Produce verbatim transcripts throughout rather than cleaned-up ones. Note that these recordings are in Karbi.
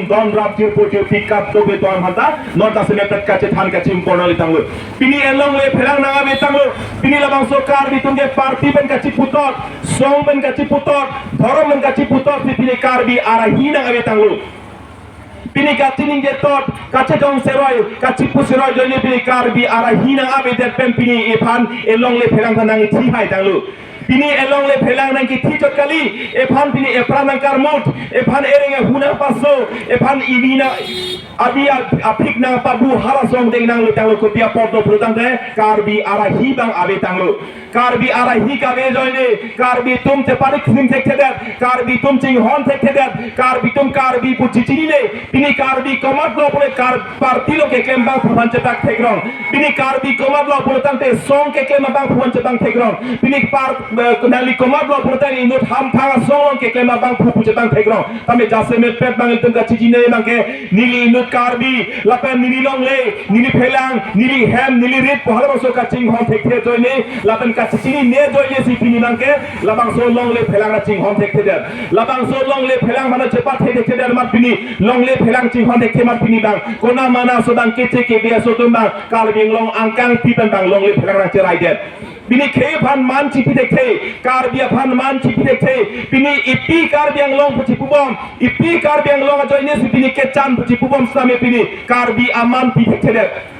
Don rap jirpo jirpi kap dobe don hanta, non ta semetet kachethan kachimporna litanglo. Pini elongle pherang nang ave tanglo. Pini labangso Karbi atum ke party pen kachiputot, song pen kachiputot, dhorom pen kachiputot, pini Karbi arahi nang ave tanglo. Pini kachiningje tot, kachejong seroi, kachipu seroi ajoine pini Karbi arahi nang avedet pen pini ephan elongle pherang ta nangthi hai tanglo. Pini elongle pherang nangkithi chot kali, ephan pini epran nangkarmut, ephan ereng ehu nangpaso, ephan ibi na abi ap-, apik nangpabu hala song deng nanglo tanglo, kopi apot do pulotangte Karbi arahi abang ave tanglo. Karbi arahi kave ajoine, Karbi atum cheparik sim thekthedet, Karbi atum chinghon thekthedet, Karbi atum Karbi pu chichinine, pini Karbi komatlo pule Kar-, party lo keklem abangphu aphan chepak thekrong. Pini Karbi komatlo pulotangte song keklem abangphu aphan chepak thekrong. Pini par-, eh, nangli komatlo pulotangte inut hamphang asong along keklem abangphu pu chepak thekrong. Tame jasemetpet abang ilitum kachichinine abangke neli inut Karbi, lapen neli longle, neli pherang, neli hem, neli rit pu halabangso kachinghon thekthe ajoine, lapen kachichinine ajoine si pini abangke labangso longle pherang nangchinghon thekthedet. Labangso longle pherang mana chepathe thekthedet amat pini, longle pherang chinghon thekthe amat pini abang, kona mana aso abang, keche kebe aso atum abang, Karbi Anglong angkangpi pen abang longle pherang nangcheraidet. Pini khei aphan man chipi thekthe, Karbi aphan man chipi thekthe. Pini ipi Karbi Anglong pu chipubom, ipi Karbi Anglong ajoine si pini kechan pu chipubom setame pini Karbi aman pi thekthedet.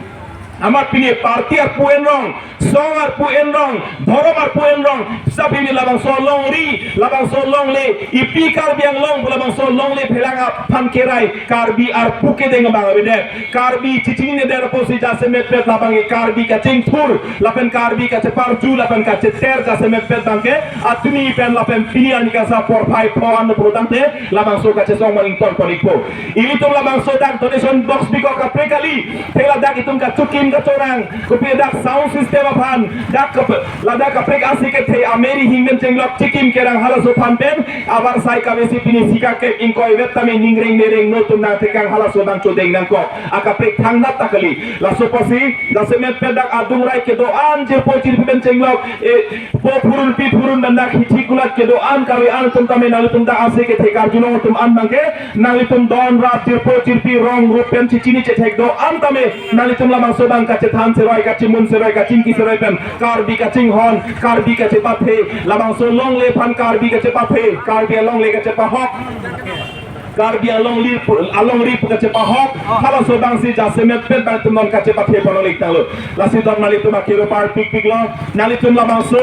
Amat pini party arpu enrong, song arpu enrong, dhorom arpu enrong, sa pini labangso longri, labangso longle, ipi Karbi Anglong pu labangso longle pherang aphan kerai Karbi arpu kedeng abang avedet. Karbi chichinine det apotsi jasemetpet labang ke Karbi kachingthur, lapen Karbi kacheparju, lapen kacheter jasemetpet abangke atumi pen lapen pini arni kasa porphai pho an pulotangte labangso kachesong maling ton ponikpo. Ilitum labangso dak donation box bikok kaprek kali, thela dak itum kachukim kachorang, kopi dak sound system aphan, dak kap-, ladak kaprek asi kethe ameri hingmen chenglok chikim kerang halaso aphan pen, abar sai kavesi pini sika kep ingkoi vet tame ningreng mereng notum nangtekang halaso nangchodeng nangkok. Akaprek thangnat ta kali. Laso apotsi, jasemetpet dak adung rai kedo-an jirpo jirpi pen chenglok, e, po phurun pi phurun pen dak hithi kulat kedo-an kave an atum tame nanglitum dak asi kethe karjulong atum an abangke, nanglitum don rap jirpo jirpi rong rup pen chichini chethek do-an tame, nanglitum labangso abang kachethan seroi, kachimun seroi, kachingki seroi pen Karbi kachinghon, Karbi kachepathe, labangso longle aphan Karbi kachepathe, Karbi alongle kachepahok, Karbi alongri pu-, alongri pu kachepahok, halaso abangsi jasemetpet abang itum non kachepathe ponong lik tanglo. Lasi don nanglitum akero parpikpiklo, nanglitum labangso,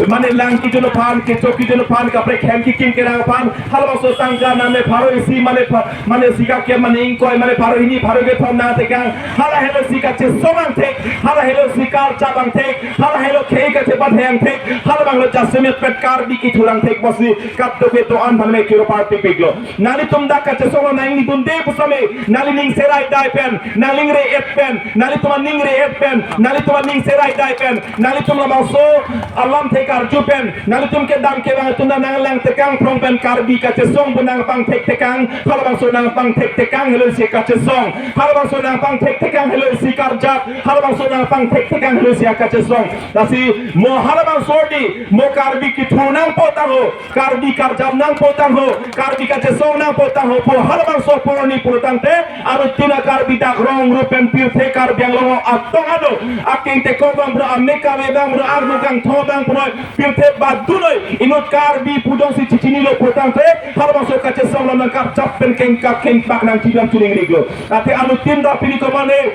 mane lang kejun aphan, kecho kejun aphan, kaprek hem kekim kerang aphan, halabangso tangka name pharo isi, mane pha-, mane sika ke, mane ingkoi, mane pharo hini, pharo kethom nangtekang, hala helo si kachesong angthek, hala helo si karjap angthek, hala helo khei kachepathe angthek, halabanglo jasemetpet Karbi kethur angthek apotsi, kadokave do-an aphan me kero parpikpiklo. Nanglitum dak kachesong lo nangdunde pu setame, nangli ning serai dai pen, nangli ningre et pen, nanglitum aningre et pen, nanglitum aning serai dai pen, nanglitum labangso alamthe karju pen, nanglitum kedam kevang atum nanglang tekang phrong pen Karbi kachesong pu nangpangthek tekang, halabangso nangpangthek tekang helo si kachesong, halabangso nangpangthek tekang helo si karjap, halabangso nangpangthek tekang helo si kachesong. Lasi mo halabangso di, mo Karbi kethur nangpo tangho, Karbi karjap nangpo tangho, Karbi kachesong nangpo tangho pu halabangso porni pulotangte, anuttin a-Karbi dak rong rup pen pirthe Karbi Anglong atong ano, akeng tekok abang pura, ameka ave abang pura, armu kangtho abang pura, pirthe badunoi, inut Karbi pu jongsi chichinilo pulotangte, halabangso kachesong lam nangkarjap pen kengkak kengpak nangchidam chuning riglo. Ate anuttin ta pini komane,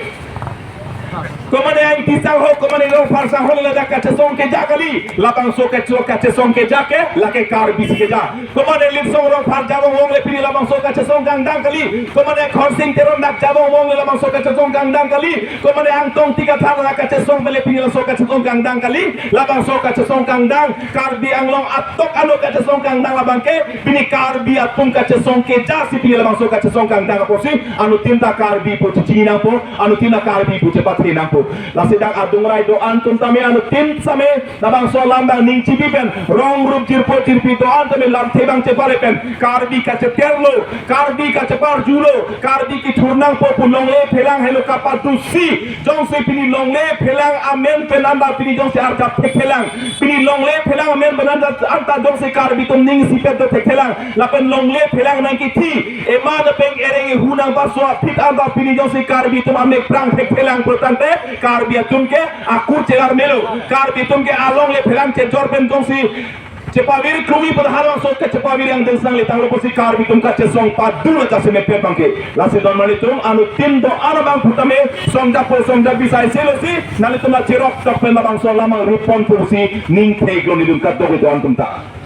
komane aing tisang ho, komane Rongphar sang ho, ladak kachesong keja kali. Labangso kachesong, kachesong keja ke, lake Karbi si keja. Komane Litsong Rongphar jabong wong le pini labangso kachesong kangdang kali. Komane Khorsing Teron dak jabong wong le labangso kachesong kangdang kali. Komane Angtong Tikathar dak kachesong le pini labangso kachesong kangdang kali. Labangso kachesong kangdang, Karbi Anglong atok alo kachesong kangdang abangke, pini Karbi atum kachesong keja si pini labangso kachesong kangdang apotsi, anuttin ta Karbi pu chichini nangpo, anuttin ta Karbi pu chepathe nangpo. Lasi dak adung rai do-an atum tame, anuttin tame labangso alam abang ning chibi pen, rong rup jirpo jirpi do-an tame lamthe abang chepale pen, Karbi kacheterlo, Karbi kacheparjulo, Karbi kethurnangpo pu longle phelang helo kapadusi. Jongsi pini longle phelang amen pen anta pini jongsi arjap thekthelang, pini longle phelang amen pen anta, anta jongsi Karbi atum ning isipet do thekthelang, lapen longle phelang nangkithi, ema nepeng ereng ehu nangpaso aphi anta pini jongsi Karbi atum amek prang thekthelang pulotangte, Karbi atum ke aku chelar melo, Karbi atum ke alongle phelang chejor pen jongsi chepavir krumi pada halabangso kechepavir angdeng sang letanglo pusi Karbi atum kachesong padu la jasemet pen abangke. Lasi don malitum, anuttin do-an abang putame, songjapo songjabi sai selosi nanglitum la cherok tok pen labangso alam abang ripon pusi ning thek lo nelitum kadokave do-an atum ta.